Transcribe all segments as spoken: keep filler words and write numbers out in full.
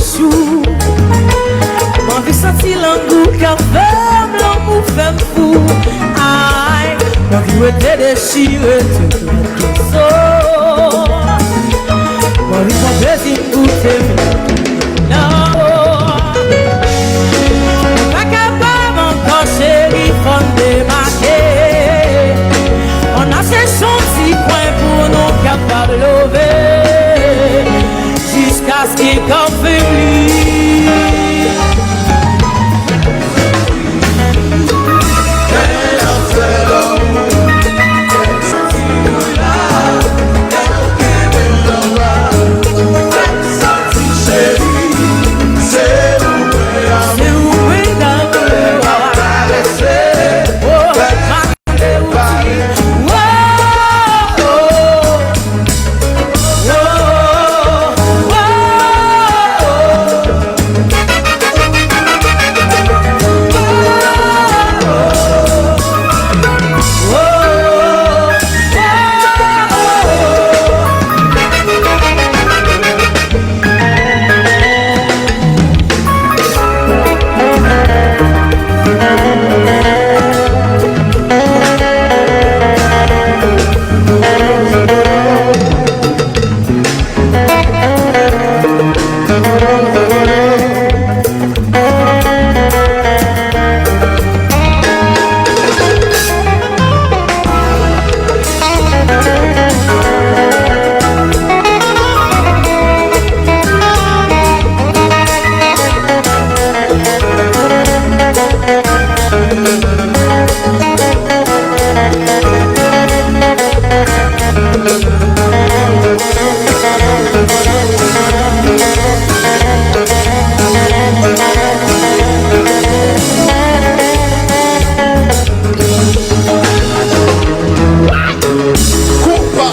Chou. M anvi santi lang ou k ap fè m lanmou fè m fou. Ay, m anvi rete dechire tout lòt keso. M anvi pran plezi m goute m. Non. M pa kapab ankò, cheri, fò n demake. Ann al chèche yon ti kwen pou nou kapab love. Jiskaske kò m febli. Konpa,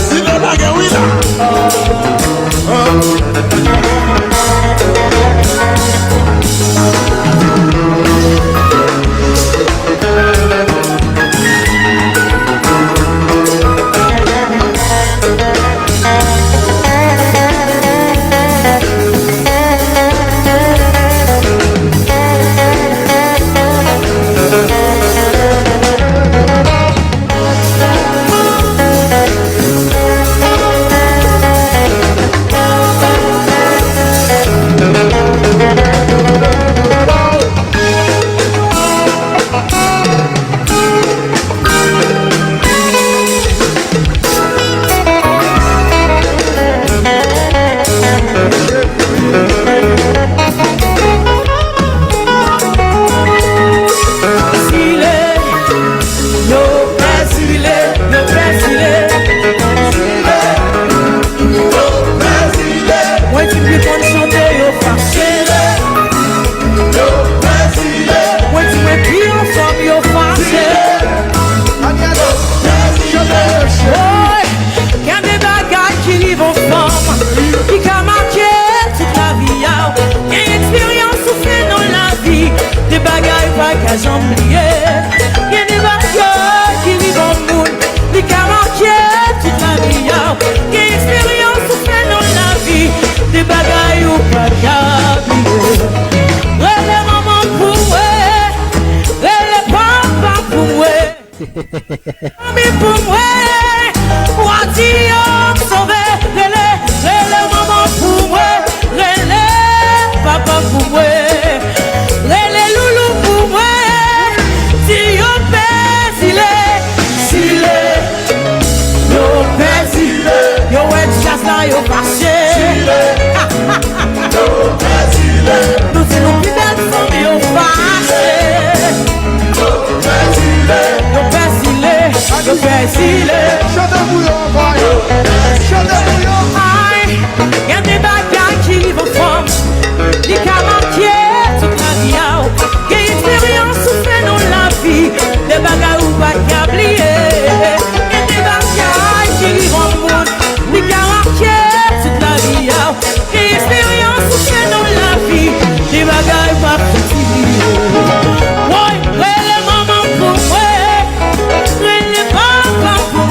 Zile lage wi la. Zile, yo pè Zile, yo pè Zile. Mwen di m pi konn chante, yo fache. Mwen di mwen pi anfòm, yo fache. Woy, gen de bagay ki rive yon fanm ki ka make tout lavi a w. Gen eksperyans ou fè nan lavi, de bagay ou pa ka janm bliye. Gen de bagay ki rive yon moun, li ka make tout lavi a w. Gen eksperyans ou fè nan lavi, de bagay ou pa ka bliye. Rele manman pou mwen, rele papa pou mwen. Zanmi pou mwen, w a di yo m sove. Rele, rele manman pou mwen, rele papa pou mwen. Rele loulou pou mwen, di yo pè Zile, Zile. Yo pè Zile, yo wè djaz la, yo fache. Zile. Yo pè Zile. Nou di nou pi bèl fanmi, yo fache. Yo pè Zile, yo pè Zile. Chante pou yo ankò, yo. Chante pou yo. Ay, gen de bagay ki rive yon fanm, li ka make tout lavi a w. Gen eksperyans ou fè nan lavi, de bagay ou pa ka bliye. Gen de bagay ki rive yon moun, li ka make tout lavi a w. Gen eksperyans ou fè nan lavi, gen bagay pa fouti bliye. Woy, rele manman pou mwen, rele papa pou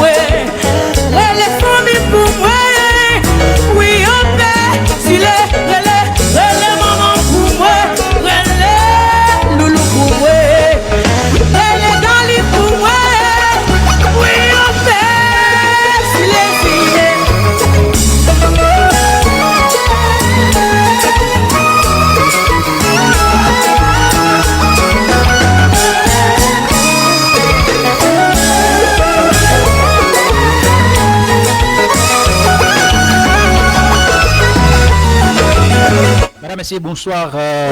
Messieurs, bonsoir. Euh,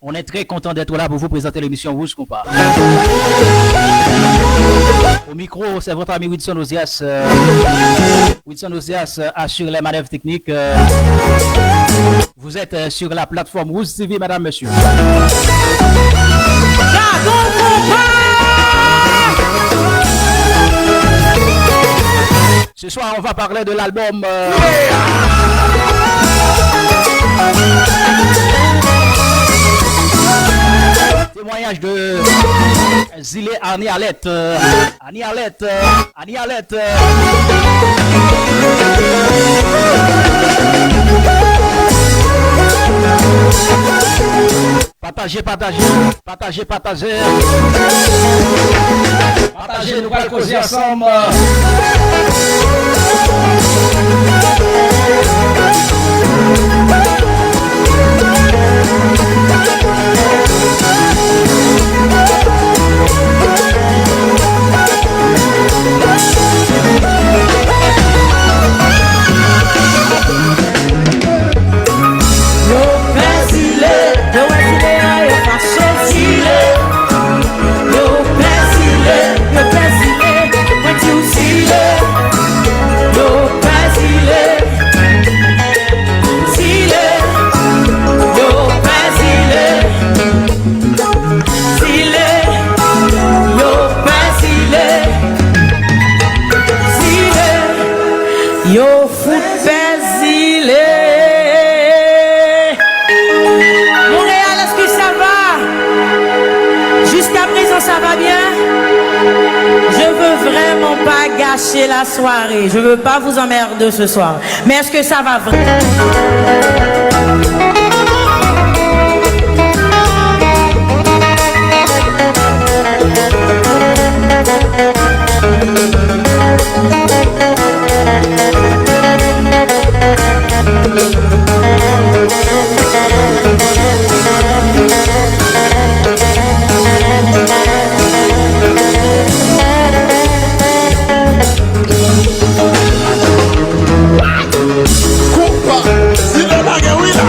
on est très content d'être là pour vous présenter l'émission Rouge Compas. Au micro, c'est votre ami Wilson Ozias. Euh, Wilson Ozias, euh, assure les manœuvres techniques. Euh, vous êtes, euh, sur la plateforme Rouge T V, madame, monsieur. Dragon Compas! Ce soir, on va parler de l'album, euh, témoignage de Zile Annie Alette, euh, Annie Alette, euh, Annie Alette, euh. Pataje, pataje, pataje, pataje. Pataje, nou pral koze ansanm. Yo pè Zile, yo wè Zile a, yo fache Zile. Yo pè Zile, yo pè Zile, mwen di w Zile. Yo pè Zile, Zile, yo pè Zile. Zile, yo pè Zile. Zile, yo fout pè Zile. Montréal, est-ce que ça va? Jusqu'à présent, ça va bien? Je veux vraiment pas gâcher la soirée. Je veux pas vous emmerder ce soir. Mais est-ce que ça va vraiment? Konpa, Zile lage wi la.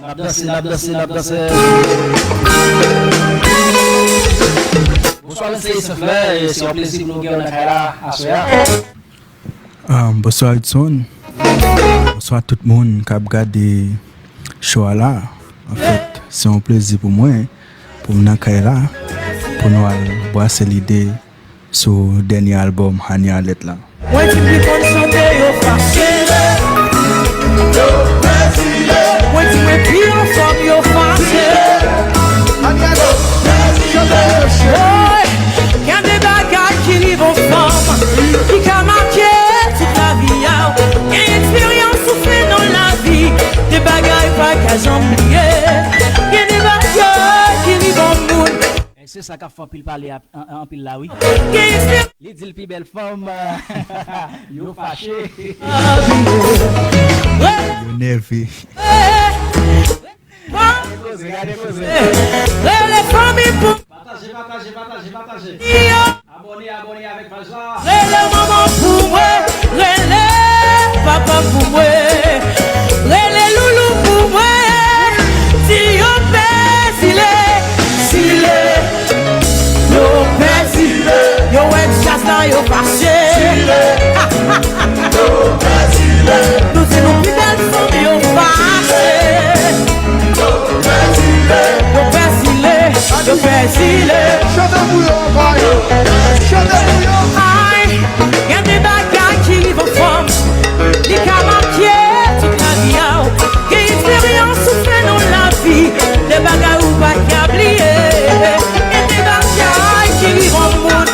N ap danse, n ap danse, n ap danse. Bonswa, mesye, silvouplè. E se yon plezi pou nou gen w nan kay la aswè a. Ah, bonswa, Hudson. Bonswa, tout moun k ap gade show a la. Anfèt, se yon plezi pou mwen, pou m nan kay la, pou nou al brase lide sou dènye albòm Annie Alette la. Mwen di m ki konn chante, yo fache. Mwen di mwen pi anfòm, yo fache. Woy, gen de bagay ki rive yon fanm ki ka make tout lavi a w. Gen eksperyans ou fè nan lavi, de bagay pa ka janm bliye. Gen de bagay ki rive yon moun. E se sa k ap fè anpil pale ap- an- an- anpil la, wi. Li di l pi bèl fanm, yo fache. Yo nève. Gade koze, gade koze. Rele fanmi pou. Pataje, pataje, pataje, pataje. Abòne, abòne avèk paj la. Rele manman pou mwen, rele papa pou mwen, rele loulou pou mwen. Di yo pè Zile, Zile, yo pè Zile. Yo wè djaz la, yo fache. Zile, yo pè Zile. Nou di nou pi bèl fanm, yo fache. Yo pè Zile, yo pè Zile, yo pè Zile. Chante pou yo, anpil. Chante pou yo. Ay, gen de bagay ki rive yon fanm, li ka make tout lavi a w. Gen eksperyans ou fè nan lavi, de bagay ou pa ka bliye. Gen de bagay ki rive yon moun,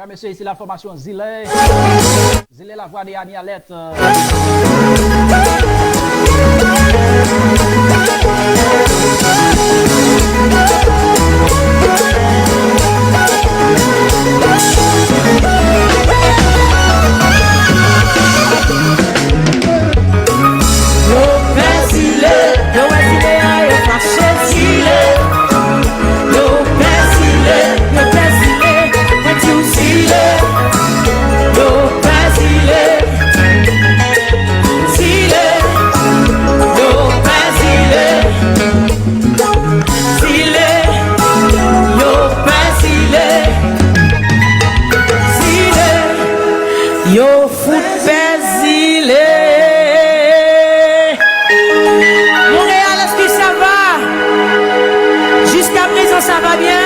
Mesye, isi la fòmasyon Zile. Zile, la voix de Annie Alerte. Yo pè Zile, yo wè Zile a, yo fache Zile. Yo pè Zile, yo pè Zile, mwen di w Zile. Yo pè Zile, Zile, yo pè Zile, Zile, yo pè Zile, Zile, yo fout pè Zile. Montréal, est-ce que ça va? Jusqu'à présent, ça va bien?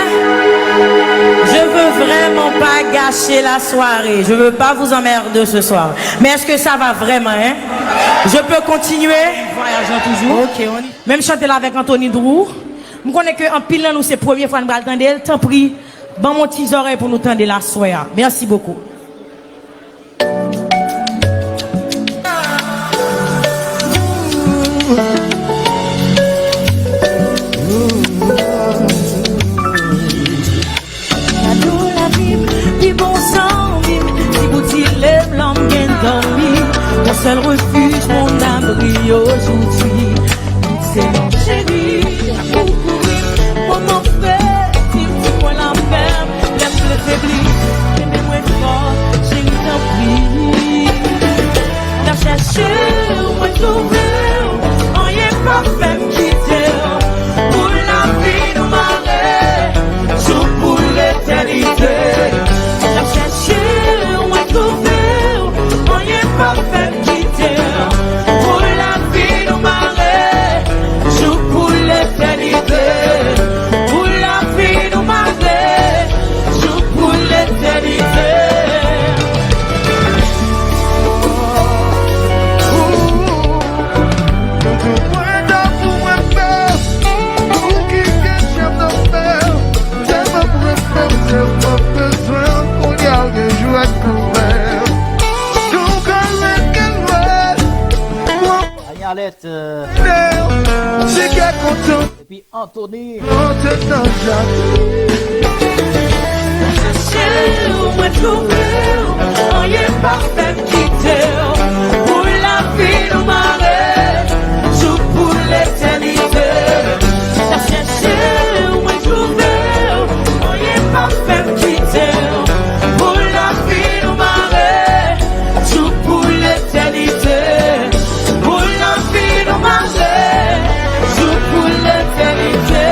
Je veux vraiment pas gâcher la soirée. Je veux pas vous emmerder ce soir. Mais est-ce que ça va vraiment, hein? Je peux continuer? Vwayaj lan toujou. Ok, on y... Menm chante la avèk Anthony Drew. M konnen ke anpil nan nou se premye fwa n pral tande l. Tanpri, ban m yon ti zòrèy pou nou tande l aswè a. Merci beaucoup. Kado lavi m, pi bon zanmi m, si pou di lè blan m gen dòmi. Mon seul refuge, mon abri aujourd'hui. Se non cheri, ou kouri, moman frè, di m ti pwen lapè m, lè m vle febli, kenbe mwen fò, cheri tanpri. N ap chèche w, mwen twouve w, anyen pa fè m kite w, pou lavi nou mare, jou pou letènite. N ap chèche w, mwen twouve w, anyen pa fè m kite w, pou lavi nou mare, jou pou letènite. Pou lavi nou mare, jou pou letènite. Ou, ou, ou mwen tankou mwen pè, ou ki gen chèf nan pè, tèlman mwen pè, tèlman bezwen, kounye a gen jou ak kanmè. Nou ka rete lwen. Annie Alerte, euh, epi Anthony. Chèche w, mwen twouve w, anyen pa fè m kite w, pou lavi nou mare, jou pou letènite. N ap chèche w, mwen twouve w, anyen pa fè m kite w, pou lavi nou mare, jou pou letènite. Pou lavi nou mare, jou pou letènite.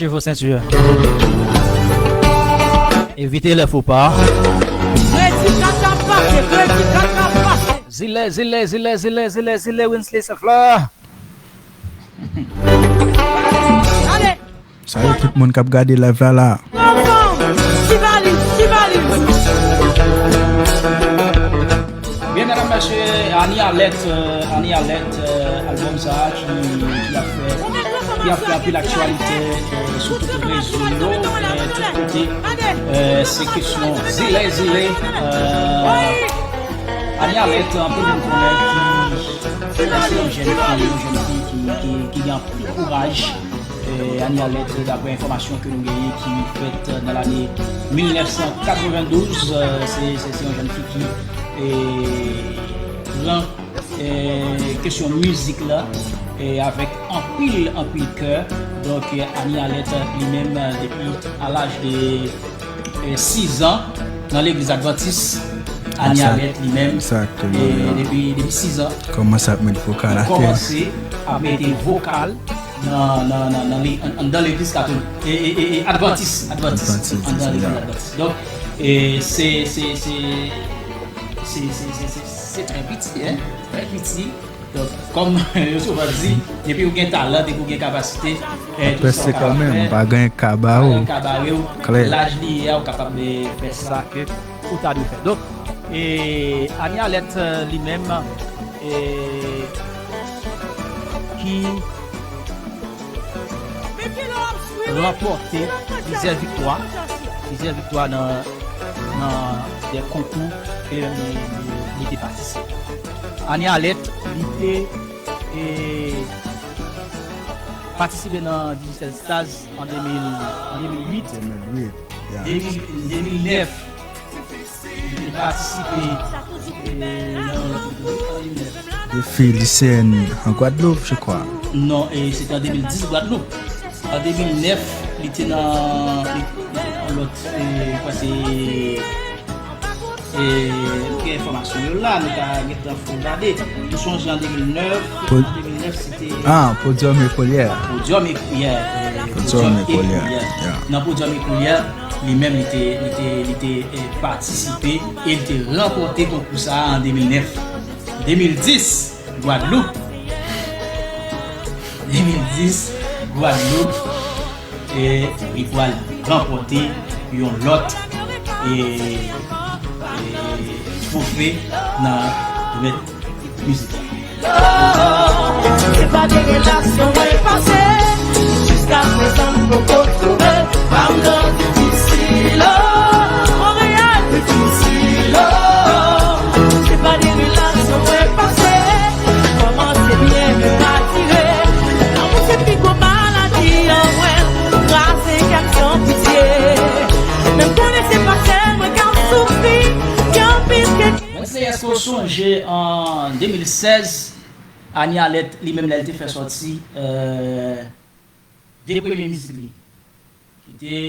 Vos ceintures. Évitez les faux pas. Kredi kat la pase, kredi kat la pase. Zile, zile, zile, zile, zile, zile, Winsley Safla. Ale. Salut tout moun k ap gade live la la. Ansanm, ti valiz, ti valiz. Byen, medam, mesye, Annie Alerte, euh, Annie Alerte, euh, album sa a ki, ki ap fè, ki ap fè anpil aktyalite, euh, sou tout rezo yo, euh, tout kote. Euh, se kesyon zile, zile, euh, Annie Alerte, anpil moun konnen ki, ki se yon jèn fi, yon jèn fi ki, ki, ki gen anpil kouraj. Eh, Annie Alerte, daprè enfòmasyon ke nou genyen ki fèt nan lane mil nèf san katrevendouz, eh, se, se, se yon jèn fi ki, eh, pran, eh, kesyon mizik la, eh, avèk anpil, anpil kè. Donk, eh, Annie Alerte li menm, eh, depi a laj de, eh, sis an nan legliz advantis, Annie Alerte li menm, eh, depi, depi sis an, kòmanse ap met vokal atè. Kòmanse ap mete vokal nan, nan, nan, nan le-, an-, anndan legliz katolik, e, e, e, e, advantis, advantis, anndan legliz advantis. Donk, e, se, se, se, se trè piti, en, trè piti. Donk, kòm yo souvan di, depi ou gen talan, depi ou gen kapasite, e, tout sa ou kapab fè, pa gen ka bare w. Pa gen ka bare w. Klè. Laj li ye a, ou kapab, e, fè sa ke ou ta dwe fè. Donk, e, Annie Alerte, e, li menm, e, ki ranpòte plizyè viktwa, plizyè viktwa nan, nan de konkou ke li, li, li te patisipe. Annie Alerte, li te, e, patisipe nan Digicel Stars an de mil, an de mil uit. De mil uit, yeah. De mil, de mil nèf, li te patisipe, e, nan yon lòt konkou. Defi liseyèn an Gwadloup, je crois. Non, e, se te an de mil dis Gwadloup. An de mil nèf, li te nan, li, yon lòt, e, kwè se E, nou gen enfòmasyon yo la, nou ka gentan fouye gade. Nou sonje an de mil nèf, an de mil nèf, se te, ah, Podium Ecolyère. Podium Ecolyère, e, Podium Ecolyère, yeah. Nan Podium Ecolyère, li menm, li te, li te, li te, e, patisipe e li te ranpòte konkou sa a an de mil nèf. De mil dis, Gwadloup. De mil dis, Gwadloup. E li pral ranpòte yon lòt, e, e, twofe nan domèn mizik la. Se pa de relasyon mwen pase, jiska prezan m poko twouve pa m nan difisil, o, Monreyal difisil, o. Se pa de relasyon mwen pase, kòmanse byen men pa dire. Lanmou se pi gwo maladi an mwen, kraze kè m san pitye. Men m konnen se pa sèl mwen k ap soufri, gen anpil ke. Mwen se, èske w sonje an de mil sèz, Annie Alerte li menm lè l te fè sòti, euh, de premye mizik li. Li te,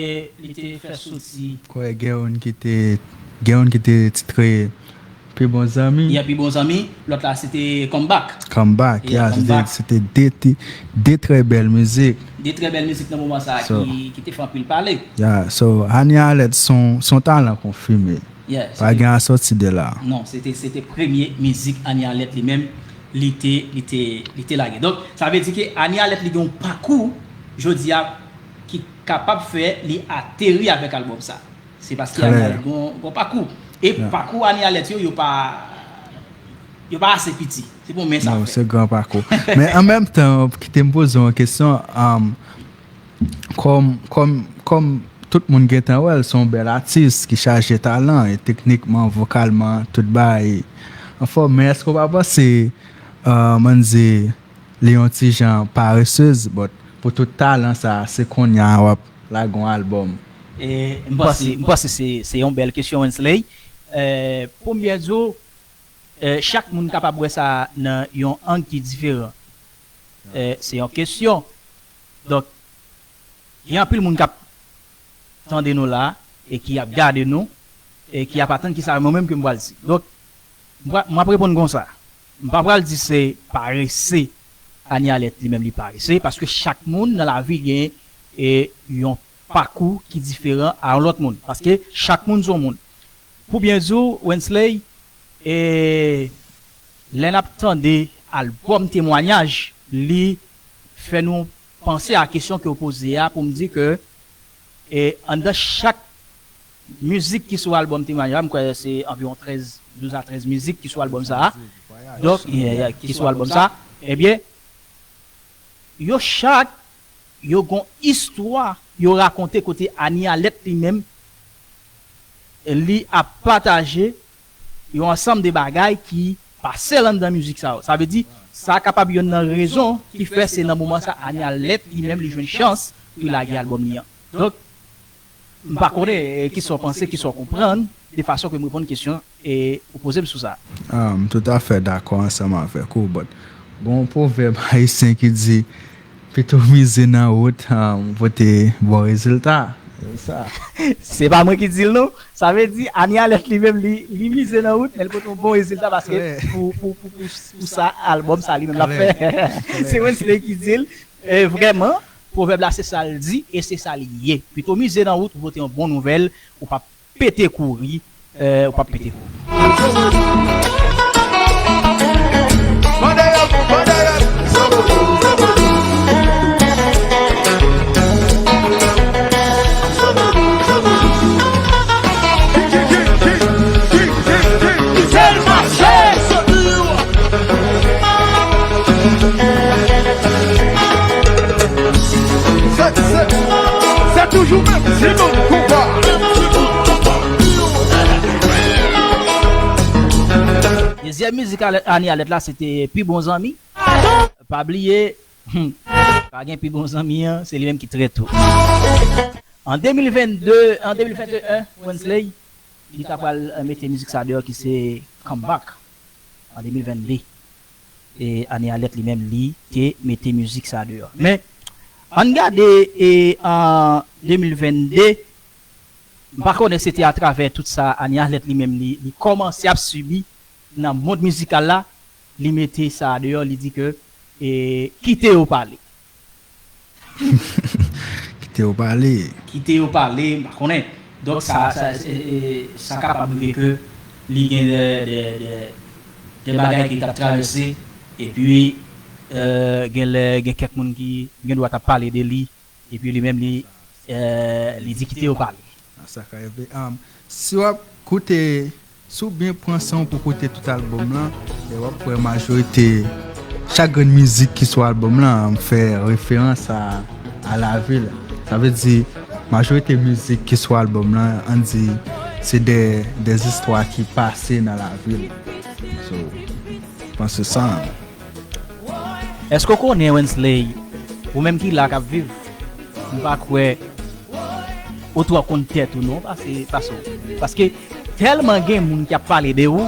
li te fè soti. Kwè gen youn ki te, gen youn ki te titre Pi Bon Zanmi. Yeah, Pi Bon Zanmi. Lòt la, se te Comeback. Comeback, yeah, se te, se te de ti, de trè bèl mizik. De trè bèl mizik nan moman sa a ki, ki te fè anpil pale. Yeah, so, Annie Alerte se yon, se yon talan konfime. Yeah, pa gen a sòti de la. Non, se te, se te premye mizik Annie Alerte li menm, li te, li te, li te lage. Donk, sa vle di ke Annie Alerte li gen yon pakou, jodi a, ki kapab fè li ateri avèk albòm sa. Se paske Annie Alerte gen yon, gen yon pakou. E pakou Annie Alerte yo, yo pa, yo pa ase piti. Se pou men sa fè. Se gran pakou. Men an menm tan, kite m poze w yon kesyon, um, kòm, kòm, kòm tout moun gentan wè l, se yon bèl atis ki chaje talan e teknikman, vokalman, tout bagay anfòm. Men èske w pa panse, uh, m ann di, li yon ti jan paresez, but pou tout talan sa, se kounye a w ap lage yon albòm? E, m panse, m panse se, se yon bèl kesyon, Wensley. E, pou m byen di w, e, chak moun kapab wè sa nan yon ang ki diferan. E, se yon kesyon. Donk, gen anpil moun k ap tande nou la, e ki ap gade nou, e ki ap atann kisa mwen menm ke m pral di. Donk, m pra-, m ap reponn konsa. M pa pral di se parese, Annie Alerte li menm li parese, paske chak moun nan lavi gen, e yon pakou ki diferan a yon lòt moun. Paske chak moun se yon moun. Pou byen di w, Wensley, e lè n ap tande albòm Temwanyaj, li fè nou panse a kesyon ke w poze a pou m di ke e anndan chak mizik ki sou albòm Temwanyaj la, m kwè se anviwon trèz, douz a trèz mizik ki sou albòm sa a. Donk, yeah, yeah, ki sou albòm sa a. Ebyen, yo chak, yo gon istwa, yo rakonte kote Ani Alèt li menm, li ap pataje yon ansanm de bagay ki pase l anndan mizik sa yo. Sa vle di, sa kapab yonn nan rezon ki fè se nan moman sa Ani Alèt li menm li jwenn chans pou lage albòm li an. Donk, m pa konnen, eh, kisa w panse, kisa w konprann, de fason ke m reponn kesyon, eh, ou poze m sou sa. Ah, m toutafè dakò ansanm avèk ou, but gon pwovèb ayisyen ki di, pito mize nan wout, ah, pote bon rezilta. Se sa. Se pa mwen ki di l non. Sa vle di, Ani Alèt li menm, li, li mize nan wout, men li pote yon bon rezilta paske pou, pou, pou, pou, pou sa, albòm sa li menm l ap fè. Se Wensley ki di l. E vrèman, pwovèb la se sa l di e se sa li ye. Pito mize nan wout, ou pote yon bon nouvèl, ou p ap pete kouri, eh, ou p ap pete kouri. Se, se, se toujou menm ti bout konpa. Dezyèm mizik Alè-, Ani Alèt la, se te Pi Bon Zanmi. Pa bliye, hmm, pa gen pi bon zanmi an, se li menm ki trèt ou. An de mil vennde, an de mil venteyen, Wensley, li ta pral, eh, mete mizik sa deyò ki se Comeback. An de mil vennde, e Ani Alèt li menm, li te mete mizik sa deyò. Men, ann gade, e an de mil vennde, m pa konnen se te atravè tout sa Ani Alèt li menm, li, li kòmanse ap sibi nan mond mizikal la, li mete sa deyò, li di ke, e, kite yo pale. Kite yo pale. Kite yo pale, m pa konnen. Donk, sa, sa, e, e, sa kapab rive ke li gen de, de, de, de bagay ke l t ap travèse, epi, e, gen lè, gen kèk moun ki gen dwa t ap pale de li, epi li menm, li, e, li di kite yo pale. Ah, sa ka rive. Um, si w ap koute, si w byen pran san w pou koute tout albòm lan, e w ap wè majorite, chak grenn mizik ki sou albòm lan, um, fè referans a, a lavi l. Sa vle di, majorite mizik ki sou albòm lan, ann di, se de, de zistwa ki pase nan lavi l. So, m panse sa. Èske w konnen, Wensley, ou menm ki la k ap viv, m pa kwè ou twò konn tèt ou non, pase, pase w. Paske tèlman gen moun k ap pale de ou,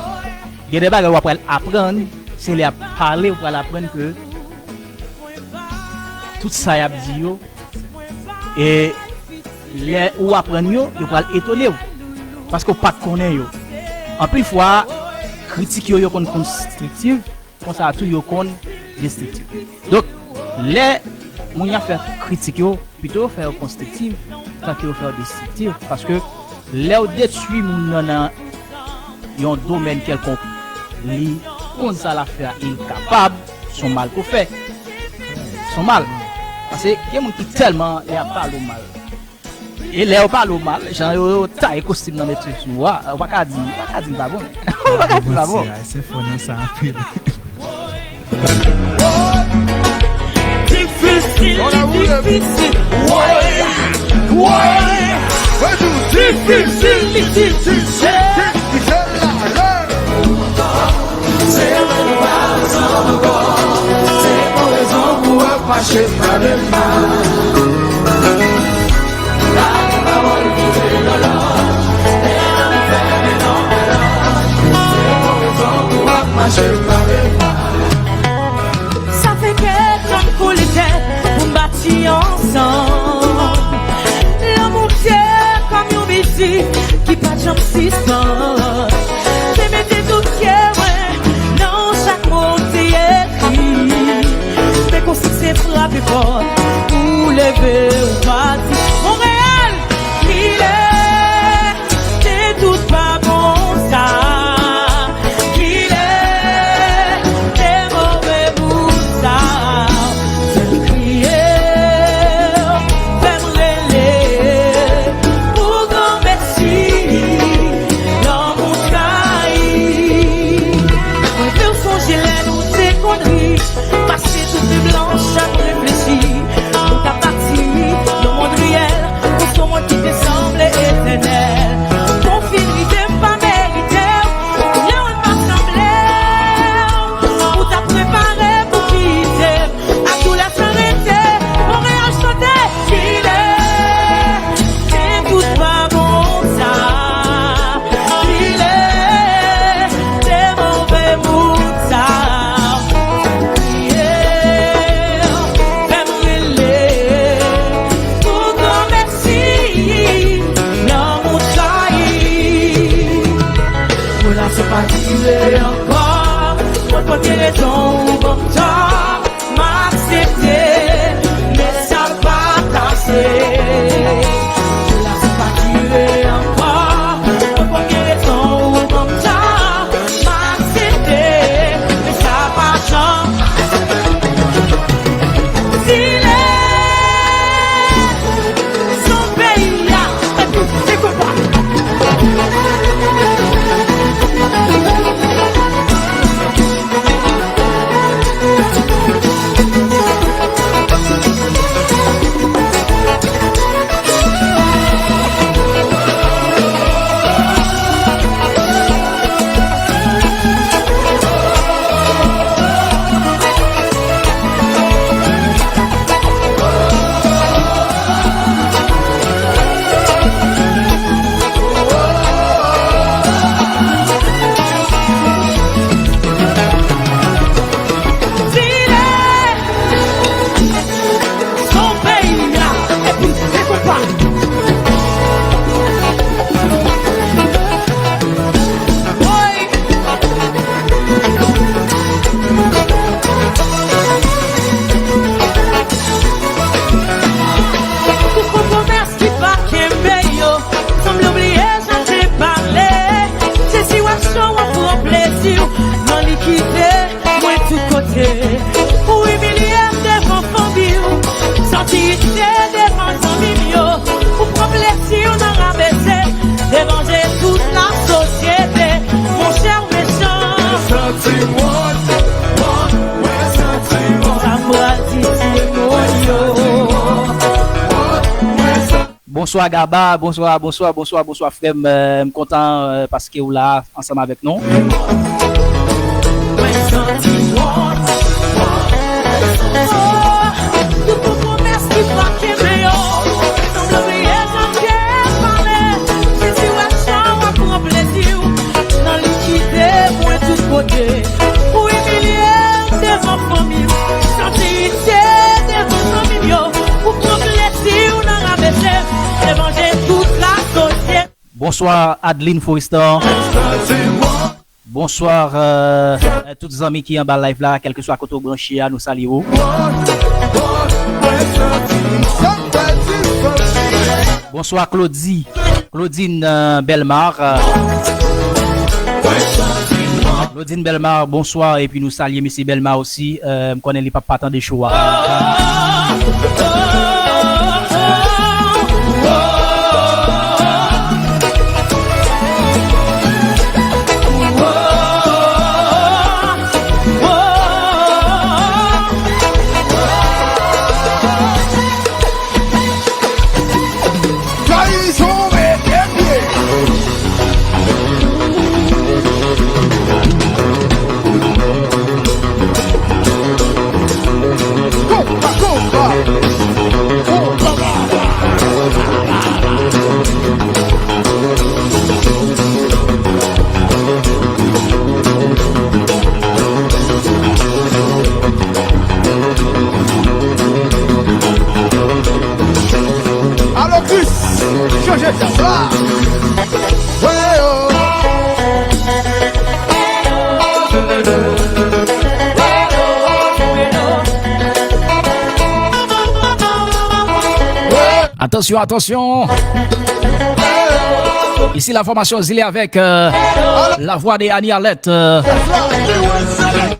gen de bagay w ap pral aprann, se lè y ap pale, ou pral aprann ke tout sa y ap di yo, e lè ou aprann yo, yo pral etone w. Paske w pa t konnen yo. Anpil fwa, kritik yo, yo konn konstriktiv, konsa tou yo konn destriktif. Donk, lè moun yo ap fè kritik yo, pito yo fè yo konstriktif, tanke yo fè yo destriktif, paske lè w detwi moun nan, nan yon domèn kèlkonk, li konn sa l ap fè a, e li kapab, se yon mal ke w fè. Se yon mal. Paske gen moun ki tèlman, lè y ap pale w mal, e lè yo pale w mal, jan yo, yo taye kostim nan mete sou ou a, ou pa ka di, ou pa ka di l pa bon. Ou pa ka di l pa bon. Manti, Ayisyen fò nan sa anpil. Difisil, difisil. Woy, woy. Difisil, difisil. Se vre nou pa ansanm ankò. Se pou rezon pou w ap mache pale m mal. Lage pawòl ki te lòlò, lè nou fèmen non alò. Se pou rezon pou w ap mache pale m mal. Sa fè kè tankou li tè pou m bati ansanm. Lanmou w te kòm yon mizik ki pa janm sispann. Te mete tout kè mwen nan chak mo w te ekri. Men konsi se frape fò pou leve ou pa Pase tout nuit blanch ap reflechi. Ou ta pati yon mond reyèl, ou se yon mond ki te sanble etènèl. Bon, fin rive m pa merite w, lè w pa sanble w, ou ta prepare pou kite m. Ak doulè san rete, Montréal chante, kile, se tout pa bon sa. Kile, se move moun sa. Kriye, fè m rele, pou granmèsi, lanmou trayi. Relasyon pa dire ankò, mwen pote rezon ou ban m tò. M aksepte, men sa pa t ase. Relasyon pa dire ankò. Mwen pran gen rezon ou ban m tan. M aksepte, men sa pa janm. Zile, son peyi a, epi se konpa. Son peyi a, epi se konpa. Woy. Tout bon pwomès ki pa kenbe yo, sanble w bliye jan te pale. Se si w ap cho, w ap pran plezi w nan li kite mwen tout kote. Ou imilye m devan fanmi w, santi itye devan zanmi m yo. Ou pran plezi w nan rabese, deranje tout lasosyete. Monchè, w mechan. Santi wont, wont, mwen santi wont. Sa m pral di timoun yo. Bonswa Gaba, bonswa, bonswa, bonswa, bonswa frè m, euh, m kontan, euh, paske w la ansanm avèk nou. Mwen santi wont, wont, wont. Tout bon pwomès ki pa kenbe yo, sanble w bliye jan te pale. Si w ap cho, w ap pran plezi w nan li kite mwen tout kote. Ou imilye m devan fanmi w, santi itye devan zanmi m yo. Ou pran plezi w nan rabese, deranje tout lasosyete. Bonswa Adeline Forestan. Bonswa, euh, tout zanmi ki anba live la, kèlkeswa kote w branche a, nou salye w. Bonswa Claudie, Claudine, euh, Belmar. Claudine Belmar, bonswa, epi nou salye mesye Belmar osi. Euh, m konnen li p ap pa tande cho a. Trayizon, mete pye. Konba, konba. Konba. Alo Chris, chanje djaz la. Wè yo. Atansyon, atansyon. Isi la fòmasyon Zile avèk, euh, la voix de Annie Alette, euh,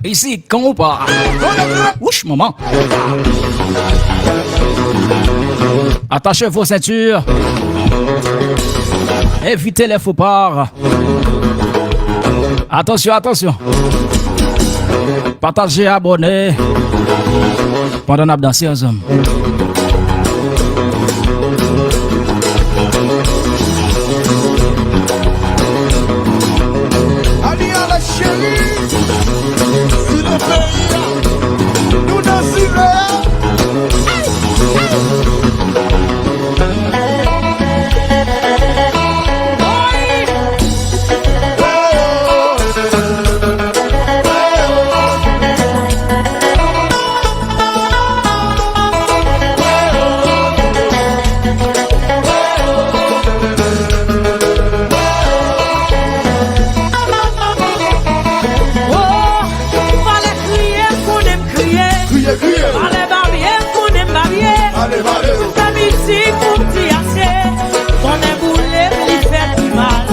isi, kan ou pa. Wouch, manman. Attachez vos ceintures. Évitez les faux pas. Atansyon, atansyon. Pataje, abòne. Pandan n ap danse ansanm. Anielette cheri, Zile peyi a, nou nan zile a. Valè kriye, m konnen m kriye. Kriye, kriye. Valè babye, m konnen m babye. Valè, valè. Fè mizik pou m di ase. Konnen boule m, li fè pi mal.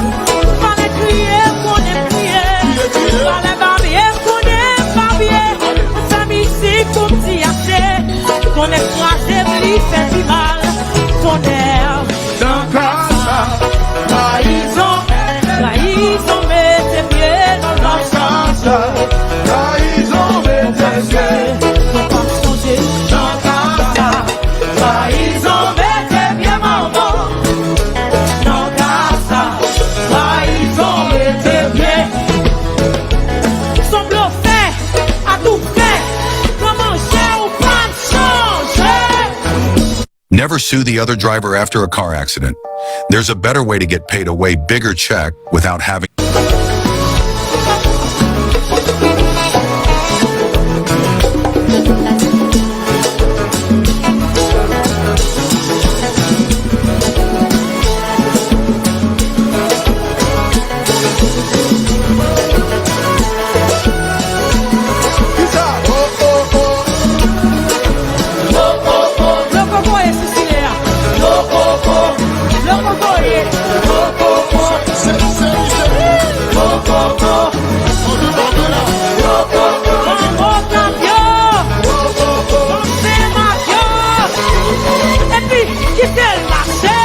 Valè kriye, m konnen m kriye. Kriye, kriye. Valè babye, m konnen m babye. Fè mizik pou m di ase. Konnen kraze m, li fè pi mal. Tonnè. Nan kasa, trayizon. Trayizon mete pye nan kasa. Trayizon mete pye. Konpa sonje. Nan kasa, trayizon mete pye manman. Nan kasa, trayizon mete pye. Son blofè, atoufè, pran manje ou pa n chanje. Never sue the other driver after a car accident. There's a better way to get paid a way bigger check without having Lokoko ye sou sile a. Lokoko. Lokoko ye. Lokoko. Lokoko. Lokoko. Lokoko. Lokoko. Epi, kite l mache.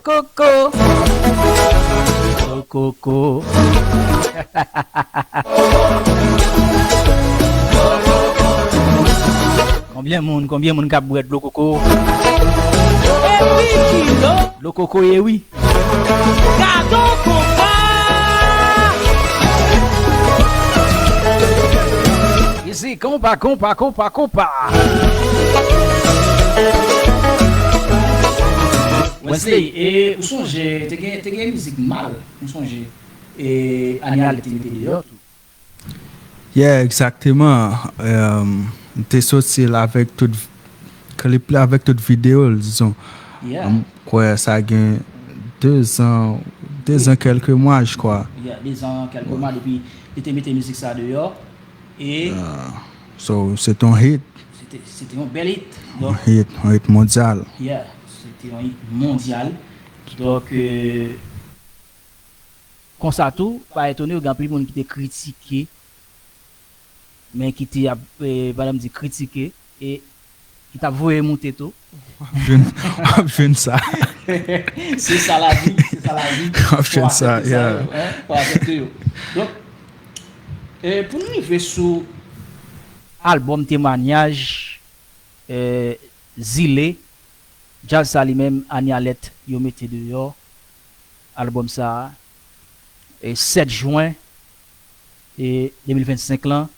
Koko. Koko. Konbyen moun, konbyen moun k ap bwè dlo koko? Epi kilo. Dlo koko ye wi. Gadon konpa. Isi konpa, konpa, konpa, konpa. Wesley, e ou sonje, te gen, te gen mizik mal, ou sonje, e Anie Alerte te mete deyò tou. Yeah, egzakteman. Em, m te soti l avèk tout klip la, avèk tout videyo l, dizon. Yeah. M kwè sa gen de zan, de zan kèlke mwa, je crois. Yeah, de zan kèlke mwa depi li te mete mizik sa deyò. E yeah. So, se te yon hit. Se te, se te yon bèl hit. Yon hit, yon hit mondyal. Yeah, se te yon hit mondyal. Donk, euh, konsa tou, pa etone w gen anpil moun ki te kritike, men ki te ap, eh, madanm di kritike, e ki t ap voye moute tou. W ap jwenn, w ap jwenn sa. Se sa lavi, se sa lavi. W ap jwenn sa, yeah. Fò w aksepte sa yo, hein, fò w aksepte yo. Donk, eh, pou n rive sou albòm temwanyaj, eh, Zile, djaz sa li menm, Anie Alerte, yo mete deyò albòm sa a, e sèt jen, e de mil vennsenk lan,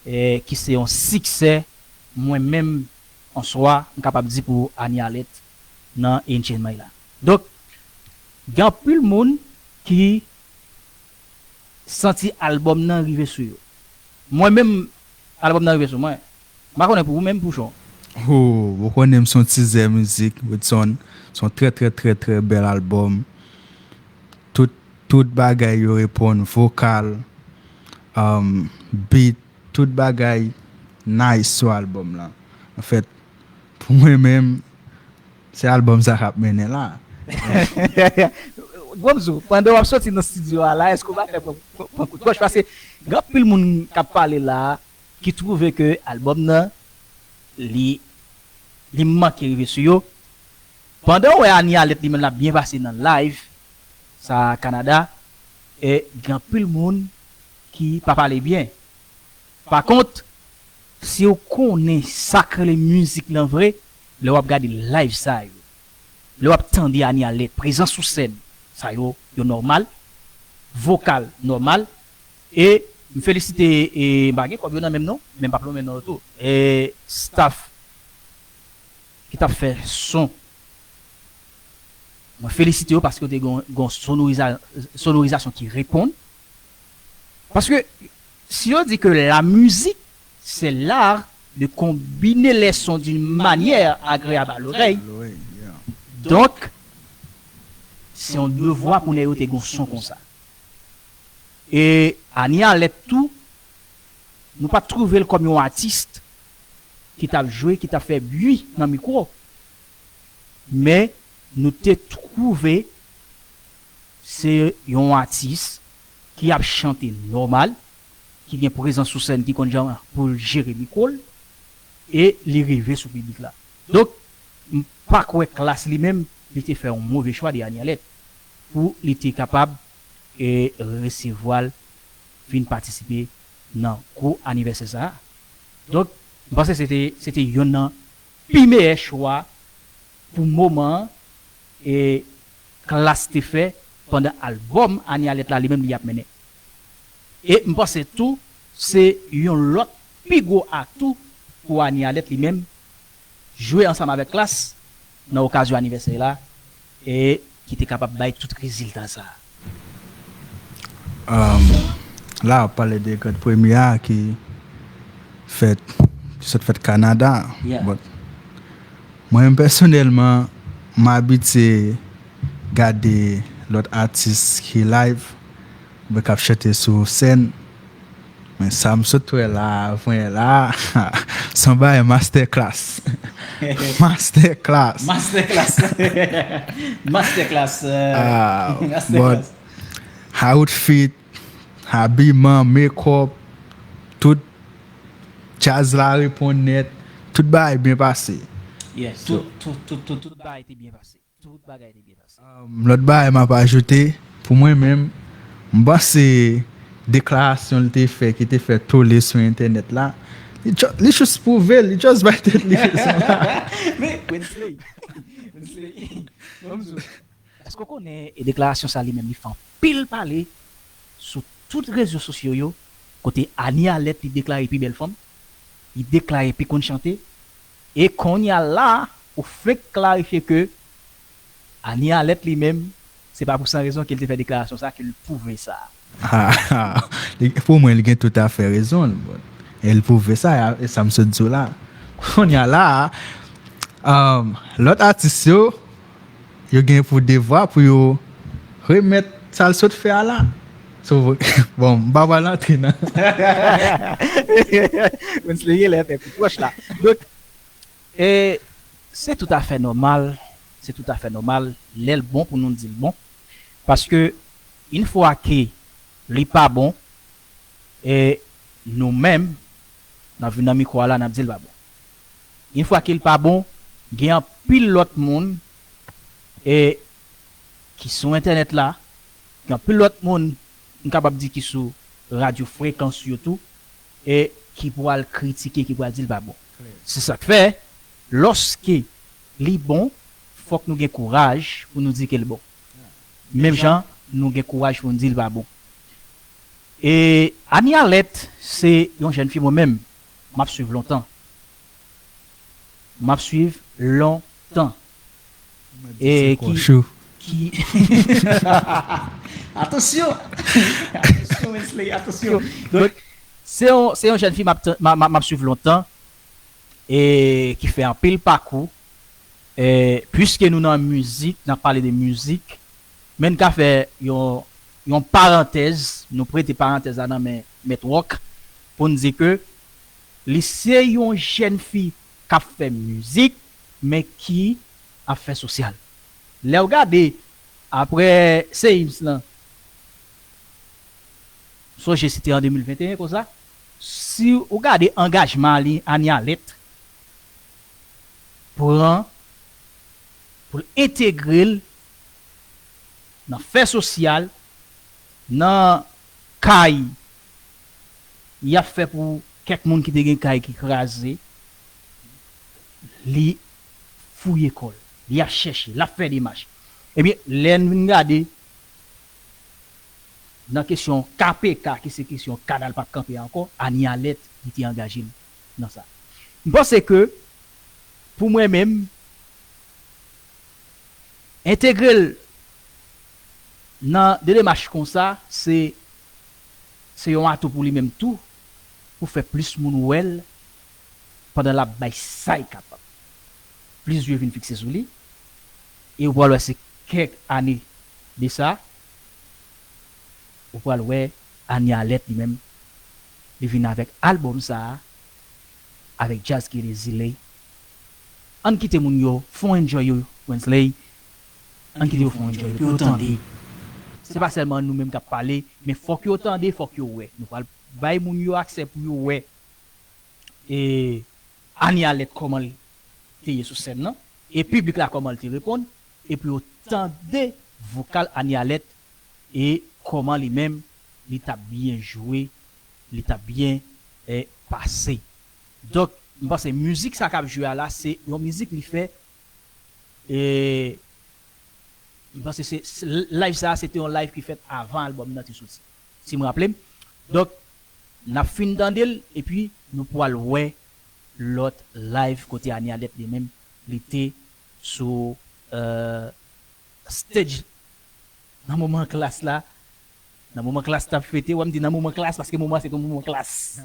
e ki se yon siksè, mwen menm, an swa, m kapab di pou Anie Alerte nan N J M I la. Donk, gen anpil moun ki santi albòm nan rive sou yo. Mwen menm, albòm nan rive sou mwen. M pa konnen pou ou menm, Pouchon. Oh, ou konnen m se yon tizè mizik, Woodson. Se yon trè, trè, trè, trè bèl albòm. Tout, tout bagay yo reponn, vokal, um, beat, tout bagay nice sou albòm lan. Anfèt, pou mwen menm, Se album sa k ap mennen la. Gonzo, pandan w ap soti nan studio a la, èske w pa fè pran pran kout wòch? Paske gen anpil moun k ap pale la ki twouve ke album nan li li manke rive sou yo. Pandan w wè Anie Alerte li menm l ap byen pase nan live sa Kanada, e gen anpil moun ki pa pale byen. Pa kont, si w konnen sa k rele mizik lan vre, lè w ap gade live sa yo, lè w ap tande Anie Alerte, prezans sou sèn, sa yo, yo nòmal, vokal nòmal, e m felisite, e m pa gen kòb yo nan men m non, men m p ap lonmen non yo tou, e staff ki t ap fè son, mwen felisite yo paske yo te gen yon sonorizasyon ki reponn. Paske si yo di ke la musique, c'est l'art de combiner les sons d'une manière agréable à l'oreille, donk, se yon devwa pou nèg yo te gen yon son konsa. E Anie Alerte tou, nou pa t twouve l kòm yon atis ki t ap jwe, ki t ap fè bwi nan mikwo. Men, nou te twouve se yon atis ki ap chante nòmal, ki gen prezans sou sèn, ki konn jan pou l jere mikwo l, e li rive sou piblik la. Donk, m pa kwè Klass li menm, li te fè yon move chwa de Anie Alerte pou li te kapab e resevwa l vin patisipe nan gwo anivèsè sa a. Donk, m panse se te, se te yonn nan pi meyè chwa pou moman an e Klass te fè pandan albòm Anie Alerte la li menm li ap mennen. E m panse tou, se yon lòt pi gwo atou pou Anie Alerte li menm, jwe ansanm avèk Klass nan okazyon anivèsè la, e ki te kapab bay tout rezilta sa a. Um, la, w ap pale de grand premye a ki fèt, ki sot fèt Kanada. Yeah. But, mwen menm pèsonèlman, m abitye gade lòt atis ki live, oubyen k ap chante sou sèn. Men sa m sot wè la, mwen la, se yon bagay master class. Master class. Master class. Master class. Ah, Master but class. Outfit, abiman, make-up, tout djaz la reponn nèt, tout bagay byen pase. Yes, tout, tout, tout, tout, tout bagay te byen pase. Tout bagay te byen pase. Um, lòt bagay m ap ajoute, pou mwen menm, m panse deklarasyon l te fè, ki te fè tole sou entènèt la, li ju- li jis pwouve l, li just bay tèt li rezon. Men, Wensley, Wensley, ban m di w, èske w konnen e deklarasyon sa li menm li fè anpil pale sou tout rezo sosyo yo, kote Anie Alerte li deklare pi bèl fanm, li deklare pi konn chante, e kounye a la, ou fenk klarifye ke Anie Alerte li menm, se pa pou san rezon ke l te fè deklarasyon sa, ke l pwouve sa. Ah, li- pou mwen, li gen tout afè rezon l, bon. E l pwouve sa, e sa m sot di w la. Kounye a la, um, lòt atis yo, yo gen pou devwa pou yo remèt sa l sot fè a la. So, bon, m pa pral antre nan. Wensley genlè fè pi pwòch la. Donk, e se toutafè nòmal, se toutafè nòmal, lè l bon pou nou di l bon. Paske, yon fwa ke li pa bon, e nou menm, n ap vin nan mikwo a la, n ap di l pa bon. Yon fwa ke l pa bon, gen anpil lòt moun e ki sou entènèt la, gen anpil lòt moun, m kapab di ki sou radyo frekans yo tou, e ki pral kritike, ki pral di l pa bon. Se sa k fè, lòske li bon, fòk nou gen kouraj pou nou di ke l bon. Menm jan nou gen kouraj pou nou di l pa bon. E Anie Alerte, se yon jèn fi mwen menm, m ap swiv lontan. M ap swiv lontan. E ki, ki... Atansyon! Atansyon, Wensley, atansyon. Donk, se yon, se yon jèn fi m ap, m ap, m ap swiv lontan, e ki fè anpil pakou, e piske nou nan mizik, n ap pale de mizik, men n ka fè yon, yon parantèz, nou prete parantèz la nan men Mèt Wòk, pou n di ke li se yon jèn fi k ap fè mizik, men ki ap fè sosyal. Lè w gade, apre Seims lan, sonje se te an de mil venteyen konsa, si w gade angajman li, Anie Alerte pran pou l entegre l nan fè sosyal, nan kay y ap fè pou kèk moun ki te gen kay ki kraze, li fouye kò l, li ap chèche, l ap fè demach. Ebyen, lè n vin gade nan kesyon K P K, ki se kesyon kanal p ap kanpe ankò, Anie Alerte, li te angaje l nan sa. M panse ke, pou mwen menm, entegre l nan de demach konsa, se, se yon atou pou li menm tou, pou fè plis moun wè l, pandan l ap bay sa l kapab. Plis zye vin fikse sou li, e ou pral wè se kèk ane de sa, ou pral wè Anie Alerte li menm, li vin avèk albòm sa a, avèk djaz ki rele Zile. Ann kite moun yo fè yon enjoy yo, Wensley. Ann kite yo fè yon enjoy yo, pou yo tande. Se pa sèlman nou menm k ap pale, men fòk yo tande, fòk yo wè. Nou pral bay moun yo aksè pou yo wè, e, Anie Alerte kòman l te ye sou sèn nan, e piblik la kòman l te reponn, e pou yo tande vokal Anie Alerte, e kòman li menm, li t ap byen jwe, li t ap byen, e, pase. Donk, m panse mizik sa k ap jwe a la, se yon mizik li fè, e, m panse se, se, live sa a, se te yon live ki fèt avan albòm nan te soti, si m raple m. Donk, n ap fin tande l, epi nou pral wè lòt live kote Anie Alerte li menm, li te sou, e, stage nan moman klas la, nan moman klas t ap fete, wè m di nan moman klas, paske moman se te yon moman klas.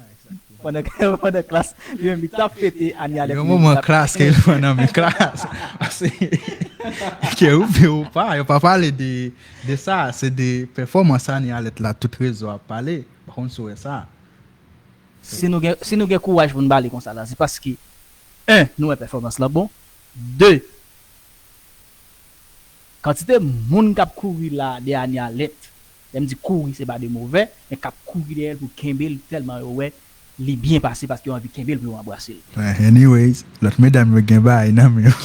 Pandan, pandan klas, li menm li t ap fete Anie Alerte. Yon moman klas ke li pran nan men klas. Paske, ke ou vle ou pa, yo pa pale de, de sa, se de pèfòmans Anie Alerte la, tout rezo ap pale. Pa konn si w wè sa. Si nou gen, si nou gen kouraj pou n pale konsa la, se paske, en, nou wè pèfòmans lan bon, de, kantite moun k ap kouri la dèyè Anie Alerte, lè m di kouri, se pa de movè, men k ap kouri dèyè l pou kenbe l, tèlman yo wè li byen pase, paske yo anvi kenbe l pou yo anbrase l. Anyways, lòt medam yo gen bagay nan men yo.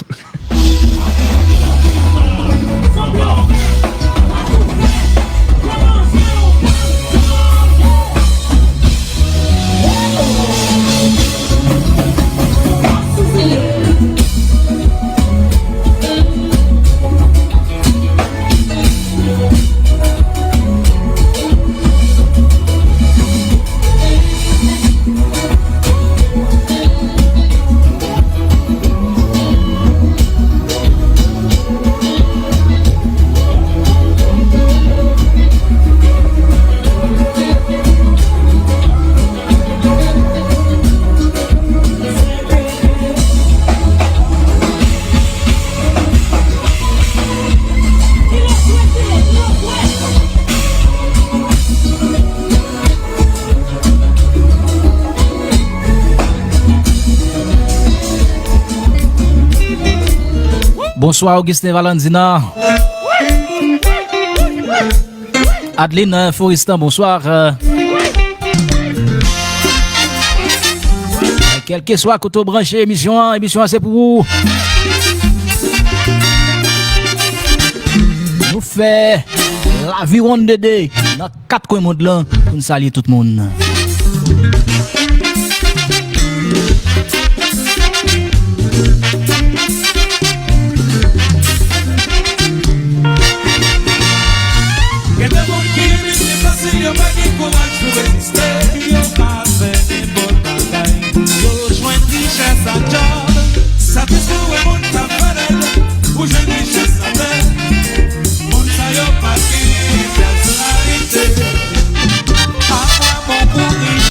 Bonswa, Augustin Valentina. Adeline, euh, Floristan, bonswa. Euh, kèlkeswa kote w branche emisyon an, emisyon an se pou ou. Nou fè laviwonn de de nan kat kwen mond lan pou n salye tout moun. Gen de moun ki limite paske yo pa gen kouraj pou reziste. Yo pa fè nenpòt bagay pou yo jwenn richès ak djòb. Sa trist pou wè moun k ap valè pou jwenn richès latè. Moun sa yo pa gen pèsonalite. Apa bon pou riche.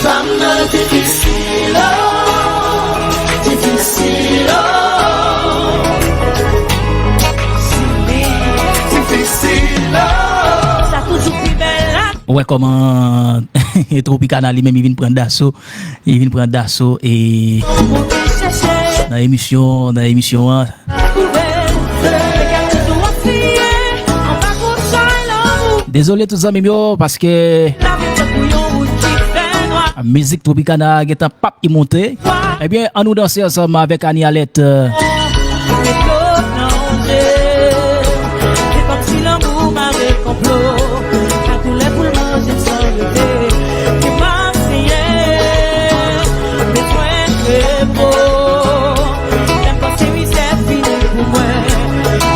Banda difisil, oh, difisil, oh. Difisil, Ou wè kòman Tropicana li menm, li vin pran daso, li vin pran daso e nan emisyon, nan emisyon an. Dezole tout zanmi m yo, paske mizik Tropicana gentan p ap ki monte. Ebyen, ann nou danse ansanm avèk Annie Alerte. Se kòmsi lanmou mare konplo. Ak doulè pou l manje san rete. Ke m ap siyen, bezwen repo. Lè m panse mizè fini pou mwen.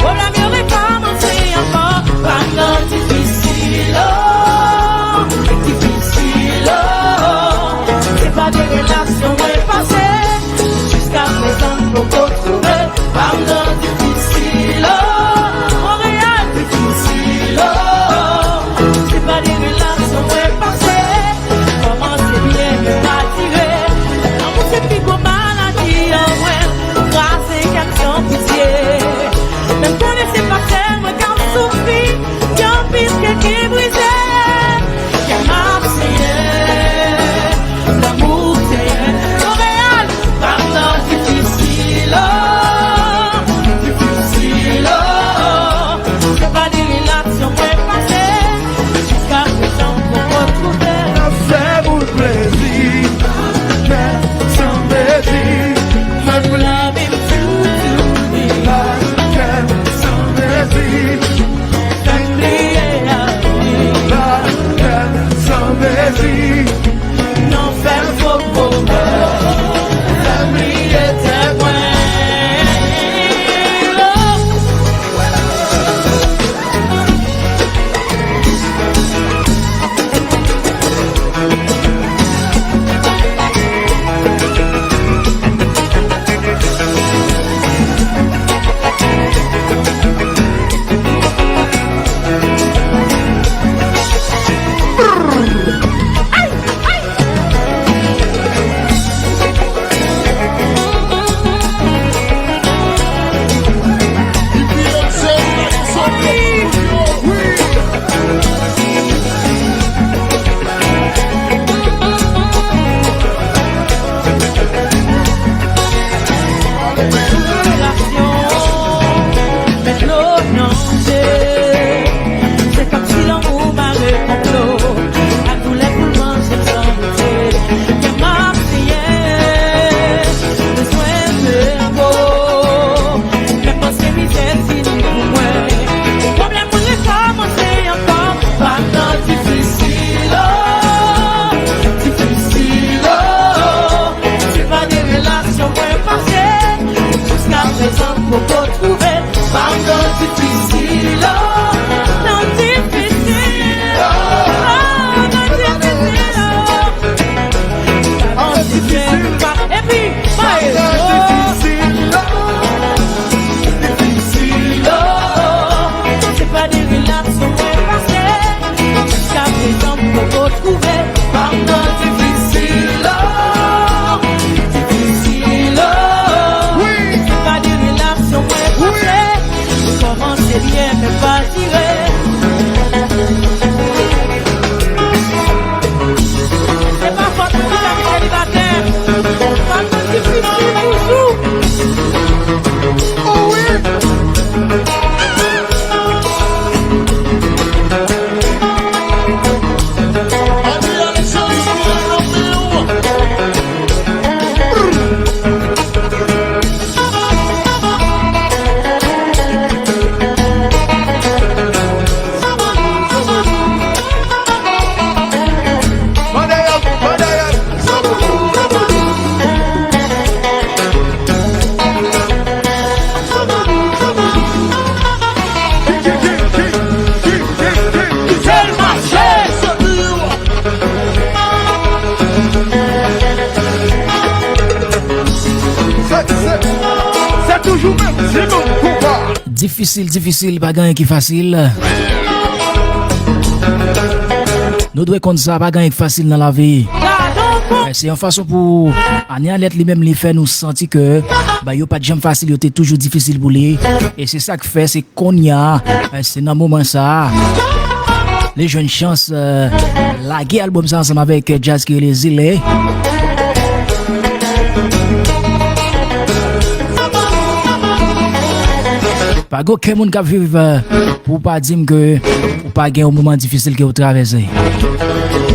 Pwoblèm yo rekòmanse ankò. Pa m nan difisil, oh, difisil, oh. Se pa de relasyon mwen pase. Jiska prezan m poko twouve. Pa m nan difisil, oh. Monreyal difisil, oh. Se pa de relasyon mwen pase. Kòmanse byen, men pa dire. Lanmou se pi gwo maladi an mwen. Kraze kè m san pitye. Men m konnen se pa sèl mwen k ap soufri. Gen anpil kè ki brize. Kè m ap siyen. Lanmou se Monreyal. Pa m nan difisil, oh, difisil, oh. Se pa de relasyon mwen pase. Jiska prezan m poko twouve. N ap fè moun plezi. Kè san mezi. Fè nou lave m toutouni. Ba kè san mezi. Fè m bliye lavi. Ba kè san mezi. Non, fè m fo pwomès. Fè m bliye tè mwen. Mwen panse mizè fini pou mwen. Pwoblèm mwen rekòmanse ankò. Pa nan difisil, oh, difisil, oh. Se pa de relasyon mwen pase. Jiska prezan m poko twouve. Pa nan difisil, oh. Nan difisil, oh. Nan difisil, oh. An difisil. Epi, Maestro. Difisil, oh. Difisil, oh. Se pa de relasyon mwen pase. Jiska prezan m poko twouve. Pa m nan difisil, oh. Difisil, oh. Wi. Se pa de relasyon mwen pase. Wi. Kòmanse byen, men pa dire. Se pa fòt ou ki ta selibatè. Sa konn difisil toujou. Oh wi. Se toujou menm ti moun konpa. Difisil, difisil, pa gen anyen ki fasil. Nou dwe konn sa, pa gen anyen ki fasil nan lavi. Se yon fason pou Annie Alerte li menm li fè nou santi ke bagay yo pa t janm fasil, yo te toujou difisil pou li. E se sa k fè se kounye a, se nan moman sa a Li jwenn chans, euh, lage albòm sa ansanm avèk, euh, djaz ki rele Zile. Pa gen okenn moun k ap viv, euh, pou w pa di m ke ou pa gen yon moman difisil ke w travèse.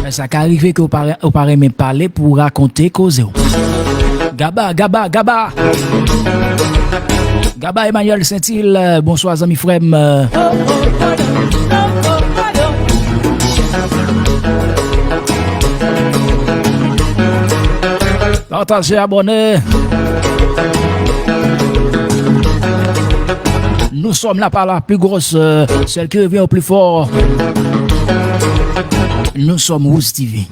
Men sa ka rive ke w pa, ou pa renmen pale pou w rakonte koze w. Gaba, Gaba, Gaba! Gaba Emmanuel Saintil, bonswa zanmi frè m. Pataje, abòne. Nous sommes là par la plus grosse, euh, celle qui revient au plus fort. Nous sommes Rouge T V.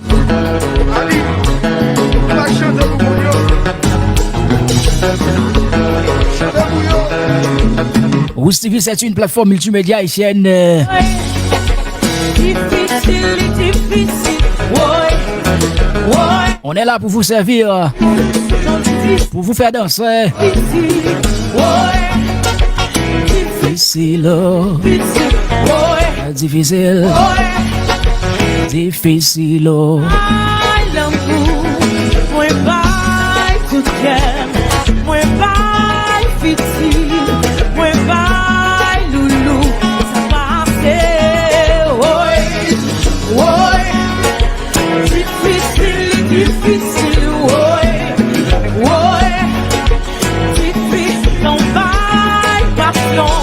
Rouge T V, c'est une plateforme multimédia haïtienne, euh, Difisil, difisil, woy, woy. On est là pour vous servir, pour vous faire danser. Difisil, woy. Difisil, oh. Difisil, woy. Difisil. Woy. Difisil, oh. Ay, lanmou, mwen bay tout kè m, mwen bay fiti, mwen bay loulou, sa pase, woy, woy. Difisil, difisil, woy, woy. Difisil, non, bay pasyon,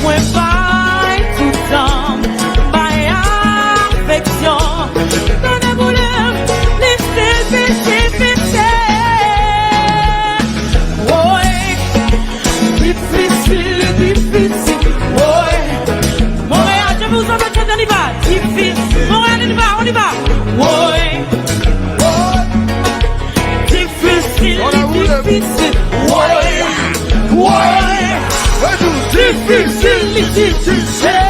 mwen bay tout tan m, bay afeksyon. Tande boule m, li stil piti, piti. Woy, difisil, difisil, woy. Montréal, je vous embête, on y va. Difisil. Montréal, on y va, on y va. Woy, woy. Difisil, difisil, woy, woy. Difisil, difisil.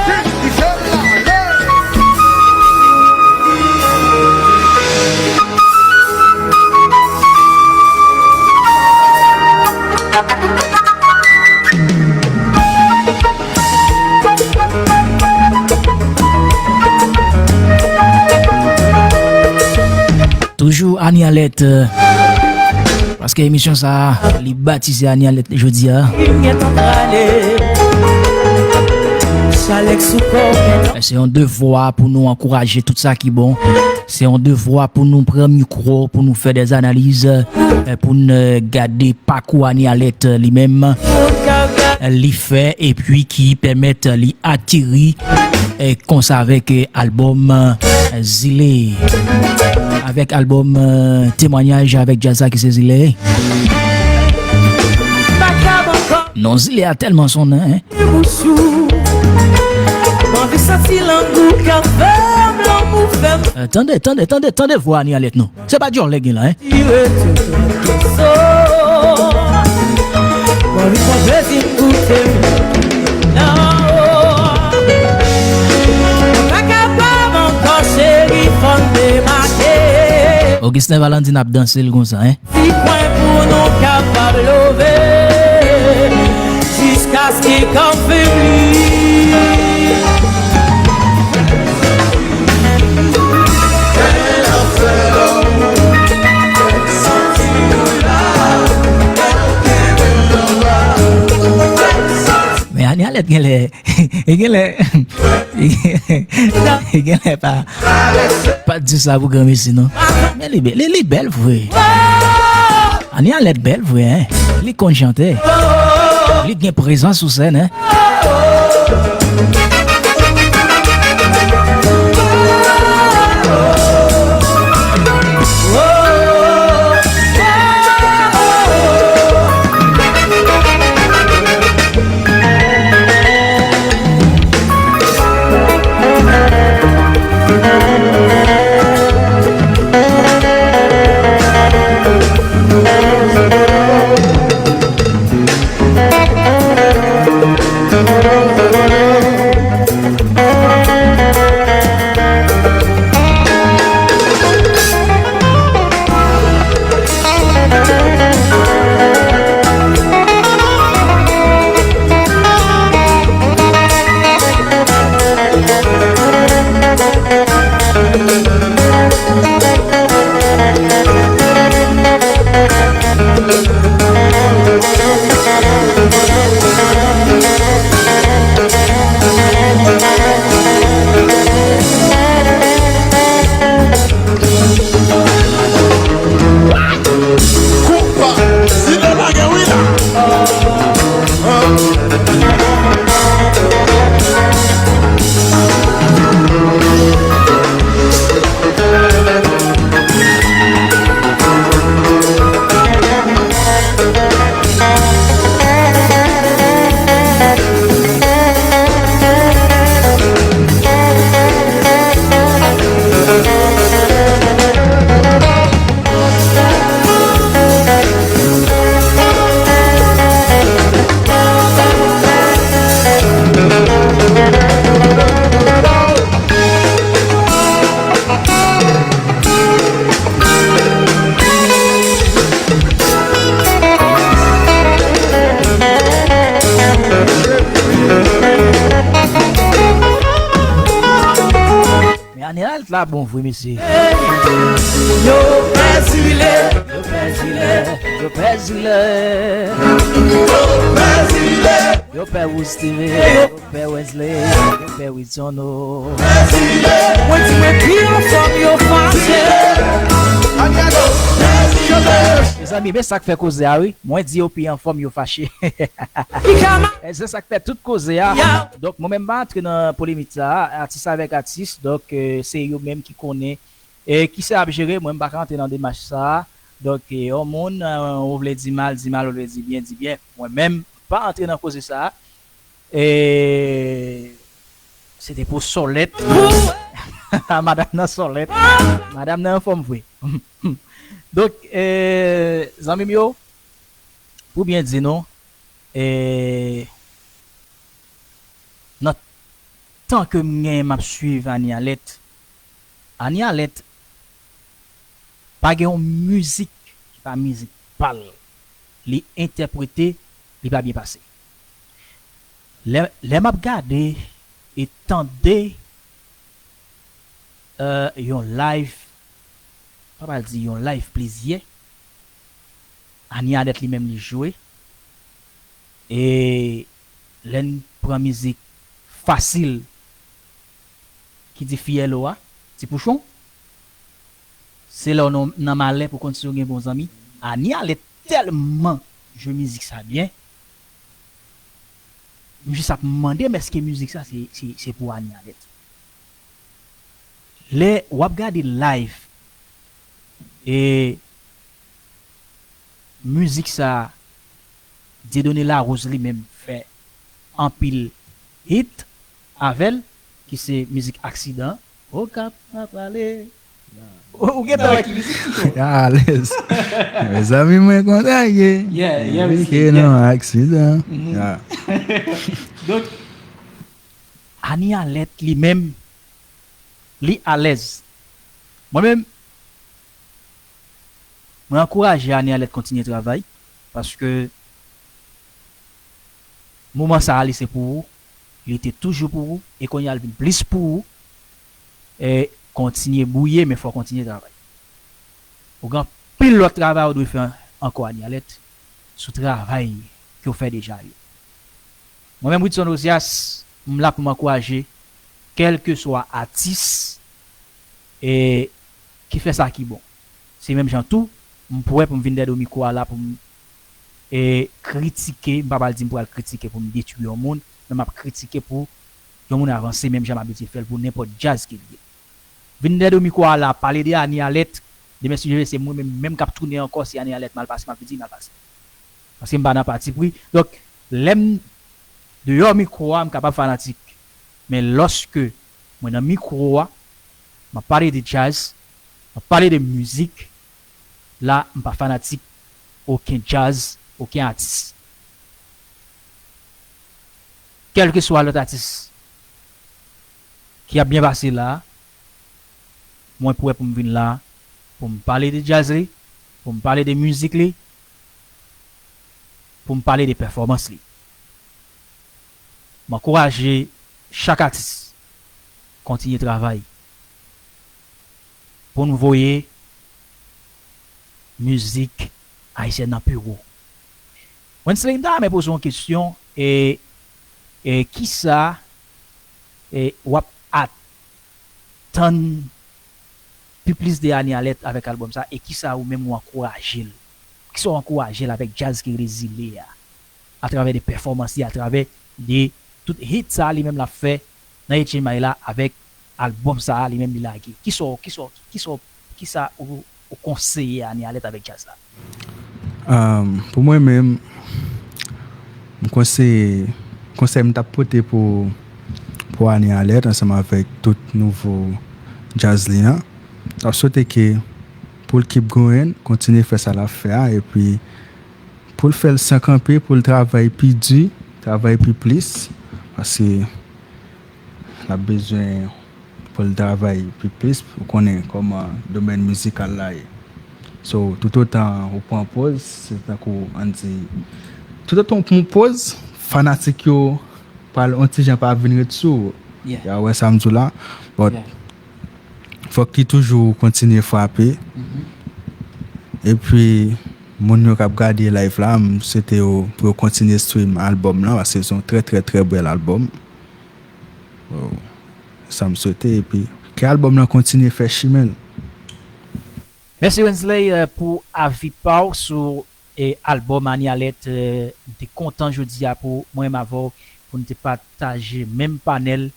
Toujou Anie Alerte, euh, paske emisyon sa a, li batize Anie Alerte jodi a. Se yon devwa pou nou ankouraje tout sa ki bon. Se yon devwa pou nou pran mikwo, pou nou fè dè analiz, euh, pou n, euh, gade pakou Anie Alerte li menm, euh, li fè epi ki pèmèt li ateri, euh, konsa avèk, euh, albòm, euh, Zile. Avèk albòm, euh, temwanyaj avèk djaz la ki se Zile. Non, Zile a tèlman sonnen, hein. Bouch ou. M anvi santi lang ou k ap fè m, lanmou fè m. Euh, tande, tande, tande, tande vwa Anie Alerte non. Se pa djòlè gen la, hein. Tire tout lòt moso. M anvi pran plezi m goute m. Non. M pa kapab ankò, cheri, fò n demake. Augustin Valandine ap danse l konsa, hein. Ti kwen pou nou kapab love jiskaske kò m febli. Men Anie Alerte genlè, e genlè, e genlè pa, pa di sa pou granmesi non. Men li bèl, li, li bèl vre. Anie Alerte bèl vre, hein. Li konn chante. Li gen prezans sou sèn, hein. Koupa, Zile lage wi la. Men Anie Alerte la bon vre, mesye. Yo pè Zile. Yo pè Zile. Yo pè Zile. Yo pè Zile. Yo pè Wousteven. Yo pè Wesley. Yo pè Wilson. Mwen di mwen pi anfòm yo fache. Mezanmi, men sa k fè koze a wi. Mwen di yo pi anfòm yo fache. E se sa k fè tout koze a. Donk, mwen menm m pa antre nan polemik sa a, atis avèk atis. Donk, eh, se yo menm ki konnen. E kisa y ap jere, mwen m pa ka antre nan demach sa a. Donk, eh, yon moun, eh, ou vle di mal, di mal, ou vle di byen, di byen. Mwen menm, m pa antre nan koze sa a. E se te pou Sòlèt. Madanm nan Sòlèt. Madanm nan anfòm vre. Donk, eh, zanmi m yo, pou byen di nou, eh, nan tan ke m genyen m ap swiv Anie Alerte, Anie Alerte pa gen yon mizik ki pa mizik pa l. Li entèprete, li pa byen pase. Lè, lè m ap gade e tande, eh, yon live, pa pral di yon live plizyè, Anie Alerte li menm li jwe. E lè n pran mizik fasil ki di fiyèlo a, ti pouchon, se lè w nan, nan malè pou konn si w gen bon zanmi. Anie Alerte tèlman jwe mizik sa byen, m jis ap mande m èske mizik sa se, se, se pou Anie Alerte. Lè w ap gade live, e mizik sa, Dieudonné Larose li menm fè anpil hit avè l, ki se mizik Aksidan. Okap pa prale. Ou, ou gentan wè ki mizik ki fèt. Alèz. Mezanmi, mwen kontan ye. Yeah, yeah, mesye, yeah. Non, aksidan. Mhm. Yeah. Donk, Anie Alerte li menm, li alèz. Mwen menm, mwen ankouraje Anie Alerte kontinye travay, paske moman sa a, li se pou ou, li te toujou pou ou, e kounye a l vin plis pou ou. E kontinye bouye, men fò w kontinye travay. Ou gen anpil lòt travay ou dwe fè ankò, Anie Alerte, sou travay ke w fè deja yo. Mwen menm, Widson Ozias, m la pou m ankouraje kèlkeswa atis, e, ki fè sa ki bon. Se menm jan tou, m prè pou m vin dèyè do mikwo a la pou m, e, kritike, m pa pral di m pral kritike pou m detwi yon moun, men m ap kritike pou yon moun avanse menm jan m abitye fè l pou nenpòt djaz ke l ye. Vin dèyè do mikwo a la, pale de Anie Alerte, demen si Dye vle se mwen menm, menm k ap tounen ankò, si Anie Alerte mal pase, m ap di l mal pase. Paske m pa nan patipri. Donk, lè m deyò mikwo a, m kapab fanatik. Men lòske mwen nan mikwo a, m ap pale de djaz, m ap pale de mizik, la, m pa fanatik okenn djaz, okenn atis. Kèlkeswa lòt atis ki ap byen pase la, mwen prè pou m vin la, pou m pale de djaz li, pou m pale de mizik li, pou m pale de pèfòmans li. M ankouraje chak atis kontinye travay. pou n voye mizik ayisyèn nan pi wo. Wensley, m ta renmen poze w yon kesyon, e, e kisa e, w ap atann pi plis de Anie Alerte avèk albòm sa, e kisa ou menm ou ankouraje l? Kisa w ankouraje l avèk djaz ki rele Zile a? Atravè de pèfòmans li, atravè de tout hit sa li menm l ap fè nan H M I la avèk albòm sa li menm li lage. Kisa w, kisa w, kisa w, kisa ou, ou konseye Anie Alerte avèk djaz la? Um, pou mwen menm, m konseye, konsèy m t ap pote pou, pou Anie Alerte ansanm avèk tout nouvo djaz li an, m t ap swete ke pou l keep going, kontinye fè sa l ap fè a, epi pou l fè l san kanpe, pou l travay pi di, travay pi plis, paske l ap bezwen pou l travay pi plis, ou konnen kòman domèn mizikal la ye. So, toutotan ou pran pòz, se tankou ann di, toutotan ou pran pòz, fanatik yo pral yon ti jan pa vin ret sou ou. Yeah. Ya wè sa m di w la. But yeah. Fòk li toujou kontinye frape. Mm-hmm. Epi, moun yo k ap gade live la, m swete yo pou yo kontinye stream albòm lan, paske se yon trè, trè, trè bèl albòm. Sa m swete, epi ke albòm lan kontinye fè chimen l. Mèsi Wensley, euh, pou avi pa w sou, e, albòm Anie Alerte. Euh, m te kontan jodi a pou mwen menm avè w, pou n te pataje menm panèl,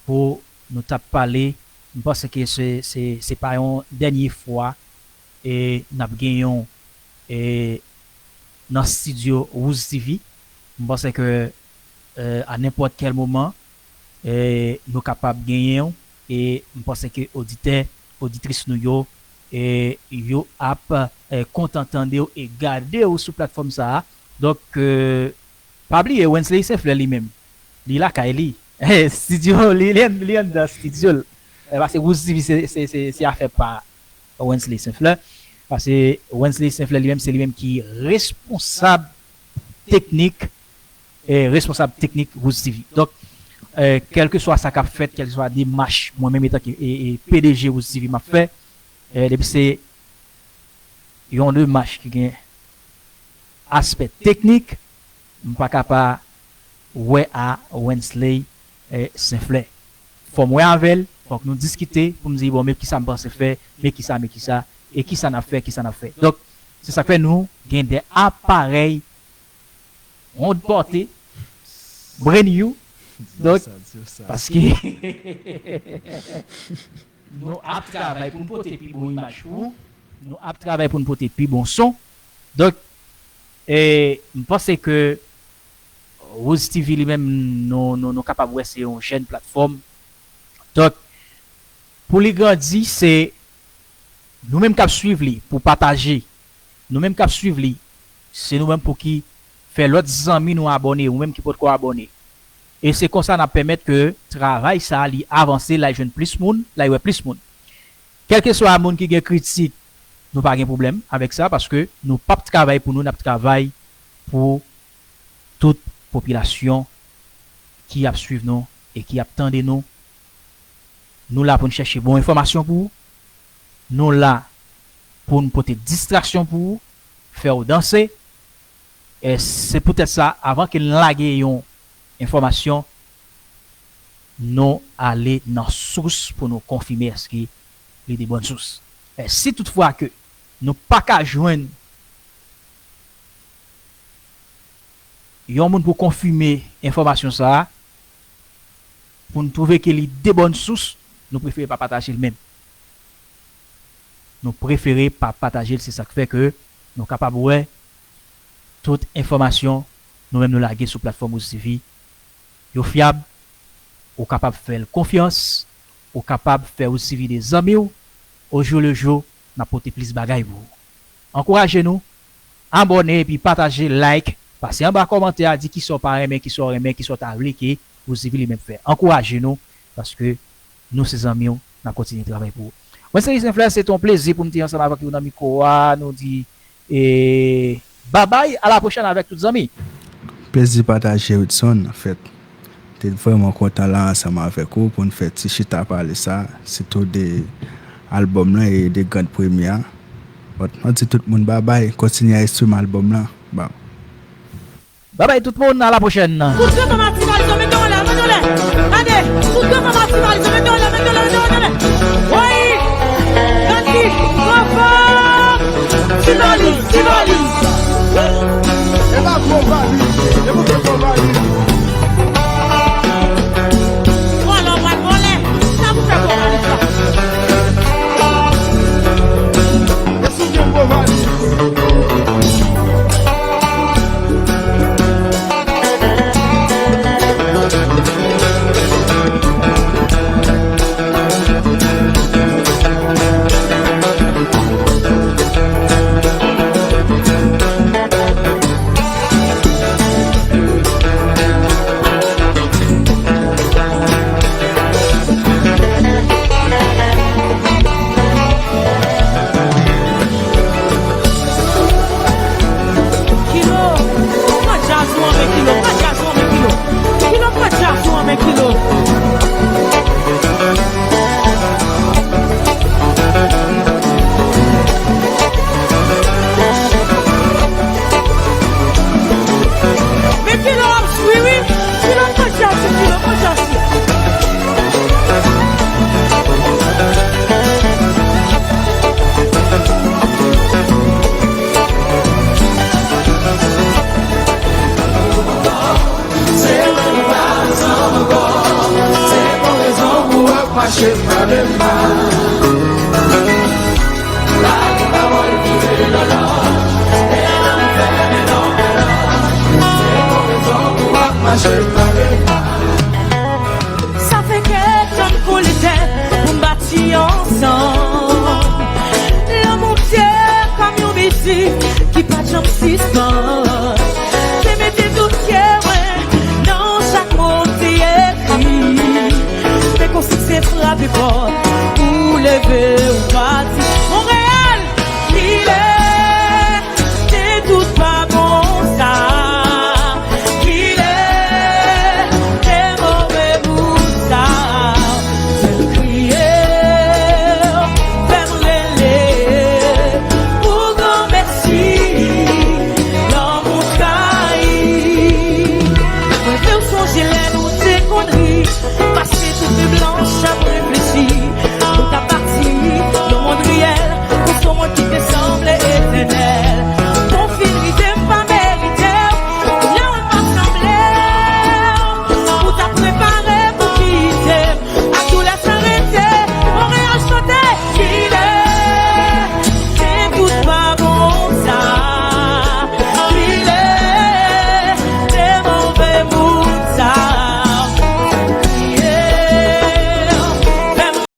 pou nou t ap pale. M panse ke se, se, se pa yon dènye fwa e n ap gen yon, e, nan estidyo Wooz TV. M panse ke, e, a nenpòt kèl moman, e, nou kapab genyen w, e m panse ke oditè, oditris nou yo, e, yo ap, e, kontan tande w e gade w sou platfòm sa a. Donk, e, pa bliye Wensley Senflè li menm, li lakay li. Estidyo li, li, li anndan estidyo l. E, paske Wooz TV se, se, se, se afè pa Wensley Senflè. Paske Wensley Senflè li menm, se li menm ki responsab teknik, e, responsab teknik Wooz TV. Donk, e, kèlkeswa sa k ap fèt, kèlkeswa demach mwen menm etanke, e, e, P D G Wooz TV m ap fè, e, depi se yon demach ki gen aspè teknik, m pa ka pa wè a Wensley, e, Senflè. Fò m wè avè l, fòk nou diskite pou m di, bon, men kisa m panse fè, men kisa, men kisa, e kisa n ap fè, kisa n ap fè. Donk, se sa k fè nou gen de aparèy wonn pòte, brand new. Donk, paske nou ap travay pou n pote pi bon imaj pou ou, nou ap travay pou n pote pi bon son. Donk, e, m panse ke Wooz TV li menm, nou, nou, nou kapab wè se yon jèn platfòm. Donk, pou li grandi, se nou menm k ap swiv li pou pataje. Nou menm k ap swiv li, se nou menm pou ki fè lòt zanmi nou abòne, ou menm ki potko abòne. E se konsa n ap pèmèt ke travay sa a li avanse, l al jwenn plis moun, l al wè plis moun. Kèlkeswa moun ki gen kritik, nou pa gen pwoblèm avèk sa, paske nou p ap travay pou nou, n ap travay pou tout popilasyon ki ap swiv nou e ki ap tande nou. Nou la pou n chèche bon enfòmasyon pou ou. Nou la pou n pote distraksyon pou ou, fè w danse. E se poutèt sa, avan ke n lage yon enfòmasyon, nou ale nan sous pou nou konfime èske li de bòn sous. E si toutfwa ke nou pa ka jwenn yon moun pou konfime enfòmasyon sa a, pou n twouve ke li de bòn sous, nou prefere pa pataje l menm. Nou prefere pa pataje l, se sa k fè ke nou kapab wè tout enfòmasyon nou menm nou lage sou platfòm Wooz TV yo fyab, ou kapab fè l konfyans, ou kapab fè Wooz TV de zanmi w, au jour le jour, n ap pote plis bagay pou ou. Ankouraje nou, abòne epi pataje, like, pase anba kòmantè a, di kisa w pa renmen, kisa w renmen, kisa w ta vle ke Wooz TV li menm fè. Ankouraje nou, paske nou se zanmi w, n ap kontinye travay pou ou. Mwen se Lucien Fleur, se te yon plezi pou m te ansanm avèk ou nan mikwo a, nou di, e, babay, a la pwochèn avèk tout zanmi. Plezi pataje, Hudson, anfèt. Te vrèman kontan la ansanm avèk ou pou n fè ti chita pale sa, sitou de albòm lan e de grand premye a. But mwen di tout moun babay, kontinye a stream albòm lan. Bon. Babay tout moun, a la pwochèn. Tout granmoun Matimal, mete yon lè, mete yon lè. Gade, tout granmoun Matimal, mete